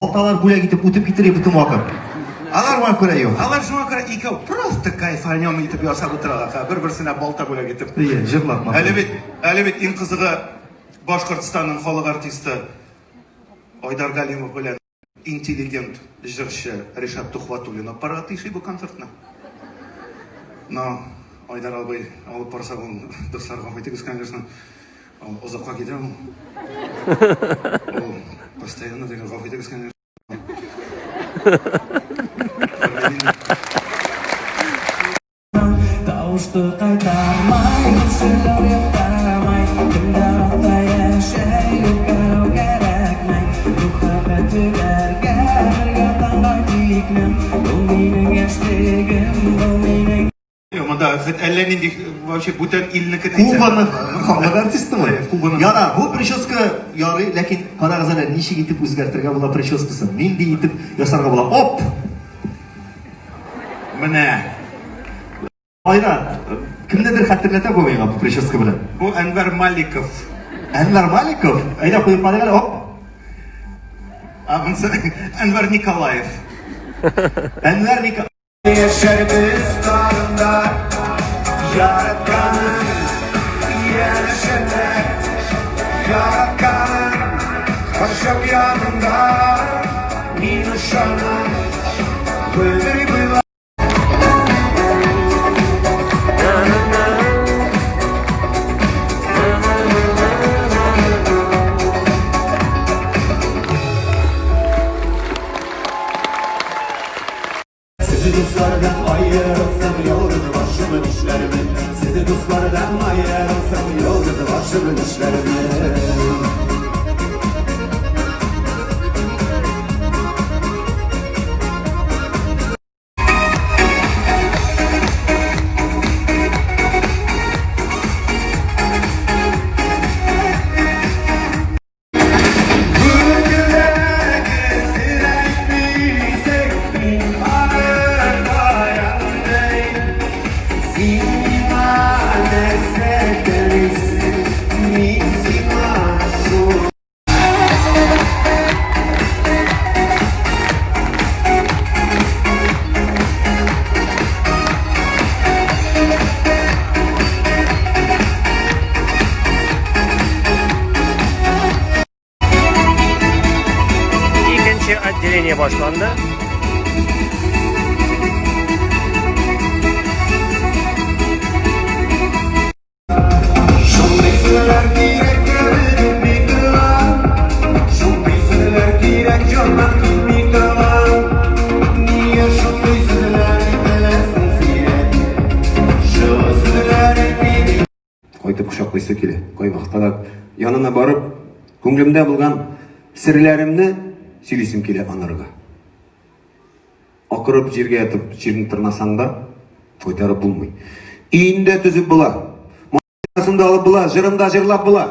Балталар бүләк итеп үтеп китер бөтен вакыт. Алар моңа күрә юк. Алар шуңа күрә икәү просто кайфанем итеп ясап утыралар. Бер-берсенә балта бүләк итеп. Ие, җырлап. Әле бит, әле бит иң кызыгы Башкортстанның халык артисты Айдар Галимов белән интеллигент җырчы Ришат Тухватуллин алып барырга тиеш бу концертны. Но Айдар абый алып барса, ул, дуслар, гафу итегез, конечно, ул озакка китә ул. Ул постоянно дигән, гафу итегез, конечно. Тавышты кайтармай, күршеләр йокламай, Көндә ата яшәй, үпкәләү кәрәкмәй. Мәхәббәт төгәргә, бергә таңга тиклем, Бу минең яшьлегем, бу минең. Юк, монда хоть әллә нинди вообще бүтән илнекен әйтсәң. Кубаның халык артисты мы? Кубаның. Яра, бу прическа ярый, ләкин карагыз әле, ничек итеп үзгәртергә була прическасын, нинди итеп ясарга була. Оп! Менә. Айрат, кемнедер хәтерләтә бу миңа бу прическа белән. Бу Әнвәр Маликов. Әнвәр Маликов? Әйдә куеп карыйк әле, оп. А, монысы Әнвәр Николаев. Әнвәр Николаев. Яшәрбез тарында Яратканым янәшәдә Яратканым һәрчак янымда Мин ышанам Гомер буйлап. Sizi dostlardan ayırılsam yalnız başımın işlerimi. Sizi dostlardan ayırılsam yalnız başımın işlerimi. Икенче отделение башланды. Кайтып кочаклыйсы килә. Кайвакытта да янына барып, күңелемдә булган серләремне сөйлисем килә анарга. Акырып җиргә ятып, җирне тырнасаң да, кайтарып булмый. Өен дә төзеп була. Машинасын да алып була, җырын да җырлап була.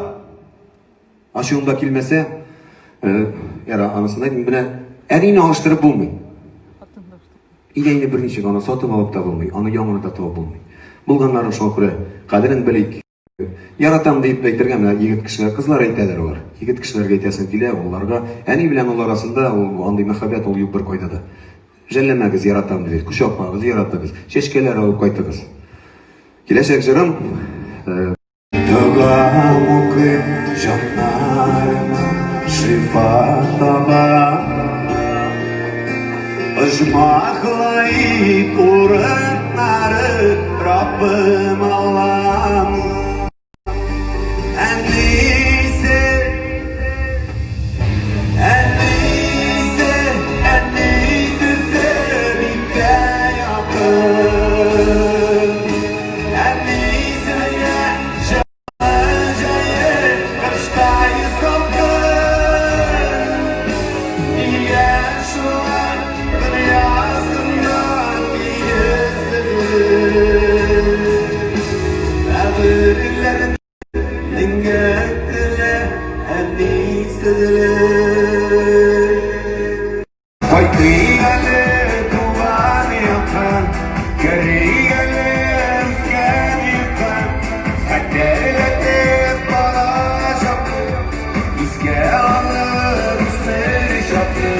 Ачуым да килмәсә, яра, анысын әйтмим, менә әнине алыштырып булмый. Инәйне берничек аны сатып алып та булмый, аны яңаны да табып булмый. Булганнарын шуңа күрә кадерен белик. Яратам дип әйтергә менә егет кешеләр, кызлар әйтәләр алар. Егет кешеләргә әйтәсең килә, улларга. Әни белән ул арасында ул андый мәхәббәт ул юк бер кайда да. Жәлләмәгез, яратам дип, кочаклагыз, яратыгыз. Чәчкәләр алып кайтыгыз. Киләчәк җырым Догам укыйм, җаннарыма шифа таба. Оҗмахлы урыннары, Раббым Аллам. Әнисе, әнисе, әнисе бик якын. Кайтыйк әле туган якка, керик әле үскән йортка. Хәтерләтеп балачакны, искә алып үсмер чакны.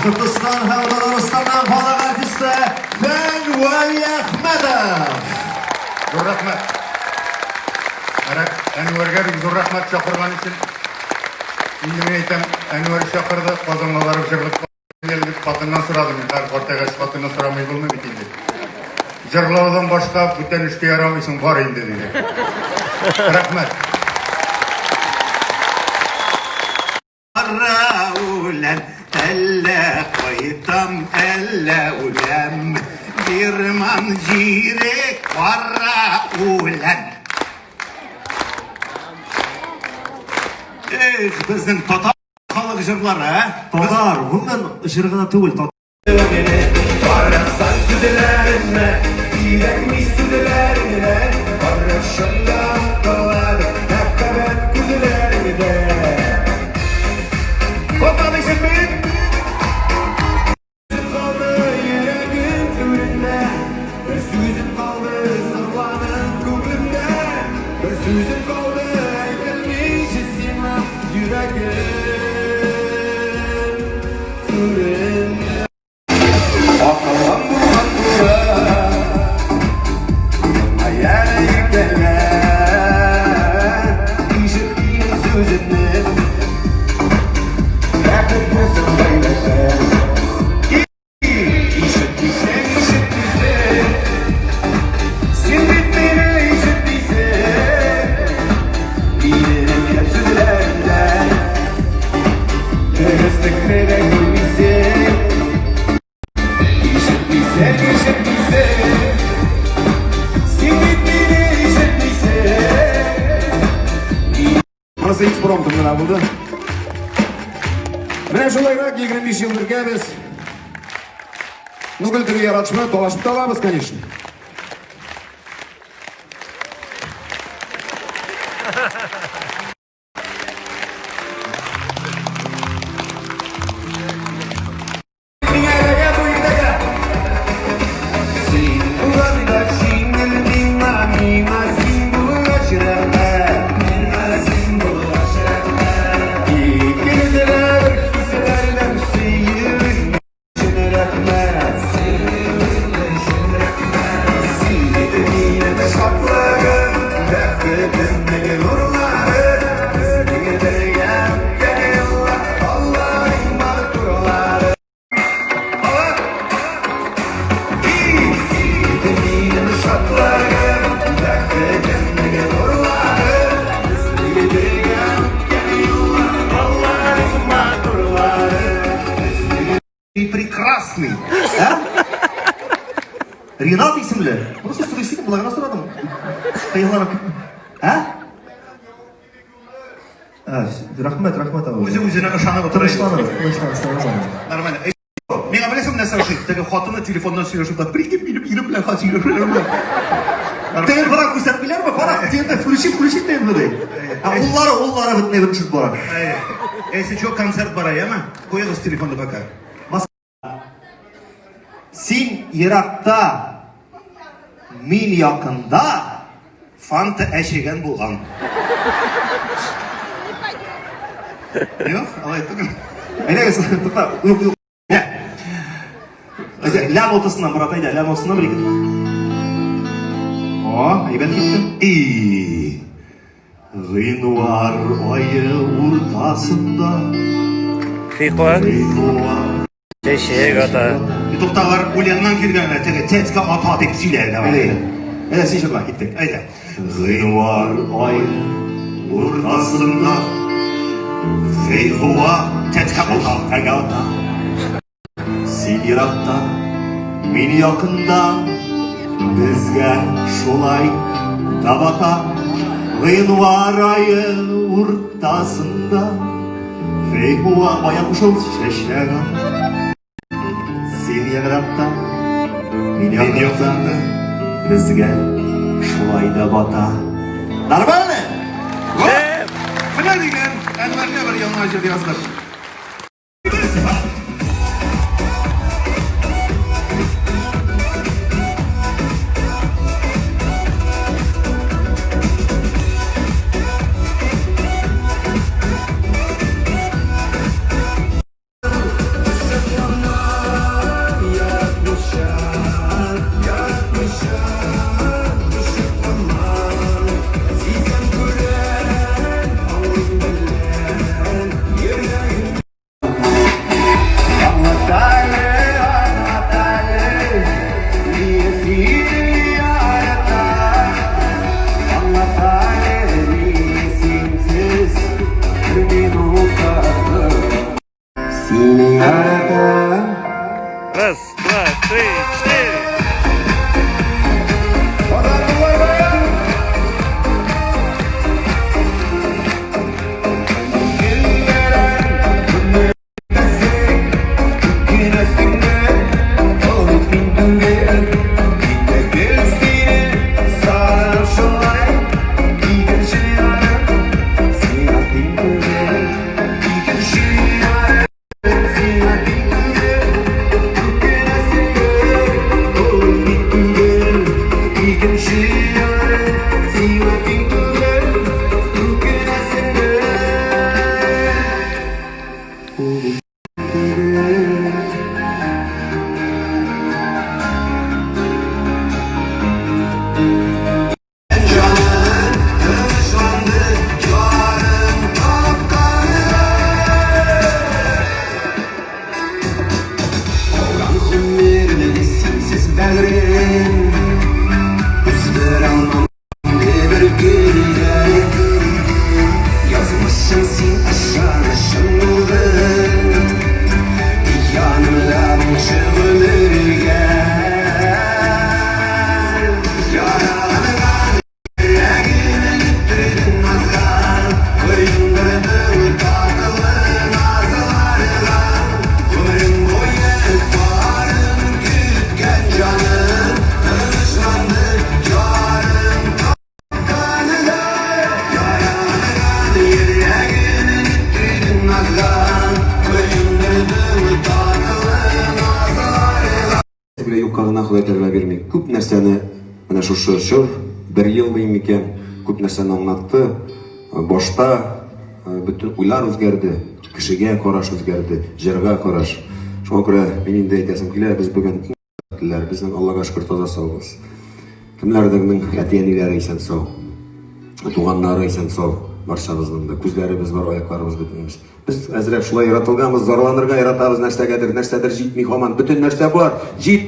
Башкортостан һәм Татарстаннан халык артисты Фән Вәлиәхмәтов. Зур рәхмәт. Әнвәргә бик зур рәхмәт чакырган өчен. Инде мин әйтәм, Әнвәр чакырды, Казанга барып җырлап кил дип хатыннан сорадым. Мин хәзер картайгач хатыннан сорамый булмый бит инде. Җырлаудан башка бүтән эшкә ярамыйсың, бар инде диде. Рәхмәт. Кара үлән, әллә кайтам, әллә үләм. Герман җире кара үлән. Эх, безнең татар халык җырлары, ә? Татар, гомумән җыр гына түгел, татар Карасаң күзләренә, кирәкми сүзләреңә, Карашыңда калады мәхәббәт күзләреңдә. Казан өчен мин калды йөрәгем түрендә, Бер сүзем калды сакланып күңелемдә, Бер сүзем калды әйтелмичә сиңа йөрәгем түрендә. Акылым булган туры, Аяны иртәгә, Ишет минем сүземне, Бәхет булсын гаиләдә. Ишетмисең, ишетмисең, Син бит мине ишетмисең, Минем гәп сүзләремдә Дөреслекне дә күрмисең. Ишетмисең, ишетмисең, Син бит мине ишетмисең. Монысы экспромтом гына булды. Менә шулайрак 25 ел бергәбез. Ну, гел теге яратышма, талашып та алабыз, конечно. Миңа эләгә бу иртәгә. Син булганда җиңел миңа, миңа син булгач рәхәт. Миңа син булгач рәхәт. Икебезгә бер хисләрдән сөюең өчен рәхмәт. Сөюең өчен рәхмәт. Син бит минем шатлыгым, бәхетемнең нурлары. Безнең бергә үткән еллар, Алланың матурлары. Минем шатлыгым, бәхетемнең нурлары, Безнең бергә үткән юллар, Алланың матурлары. И прекрасный. Ә? Ринат исемле. Просто сорыйсың, болай гына сорадым. Хыялланып китмә. Ә? Ә, рәхмәт, рәхмәт абый. Үзе үзенә ышанып утыра. Тынычланыгыз, тынычланыгыз, нормально. Нормально. Эй, Миңа беләсең нәрсә ошый? Теге хатыны телефоннан сөйләшеп тә, прикинь, минем ирем белән хат сөйләшәләр. ТНВ күрсәтмиләрме? Кара, ТНВ, включи, включи ТНВ ди. Ә уллары, уллары бөтенләй бер төшеп бара. Если что, концерт бара, яме? Куегыз телефонны пока. Син еракта, мин якында. Фанта әчегән булган. Юк, алай түгел. Әйдәгез, тукта, юк, юк. Әйдә, ля нотасыннан, брат, әйдә, ля нотасыннан бер ике. О, әйбәт китте. И. Гыйнвар ае уртасында. Фихуа. Гыйнвар. Чәчәк ата. Тукталар, Ульяннан килгәннәр, теге тетка ата дип сөйләде. Әйдә, әйдә, син җырла, киттек. Әйдә. Гыйнвар ае уртасында. Фейхуа тетка ата. Тетка ата. Син еракта, мин якында, безгә шулай табата. Гыйнвар ае уртасында. Фейхуа бая кушыл чәчәк ата. Син еракта, мин якында, безгә шулай да бата. Нормально? Менә дигән Әнвәргә бер яңа җыр яздык. Сине яратам. Раз, два, три, четыре. Белә юкка гына Ходай Тәгалә бирми. Күп нәрсәне менә шушы чор, бер ел дим микән, күп нәрсәне аңлатты. Башта бөтен уйлар үзгәрде, кешегә караш үзгәрде, җырга караш. Шуңа күрә мин инде әйтәсем килә, без бүген иң бәхетлеләр, безнең Аллага шөкер таза саубыз. Кемнәрдернең әти-әниләре исән сау, туганнары исән сау, барчабызның да күзләребез бар, аякларыбыз бөтенебез. Без әзрәк шулай яратылганбыз, зарланырга яратабыз нәрсәгәдер, нәрсәдер җитми һаман, бөтен нәрсә бар, җит.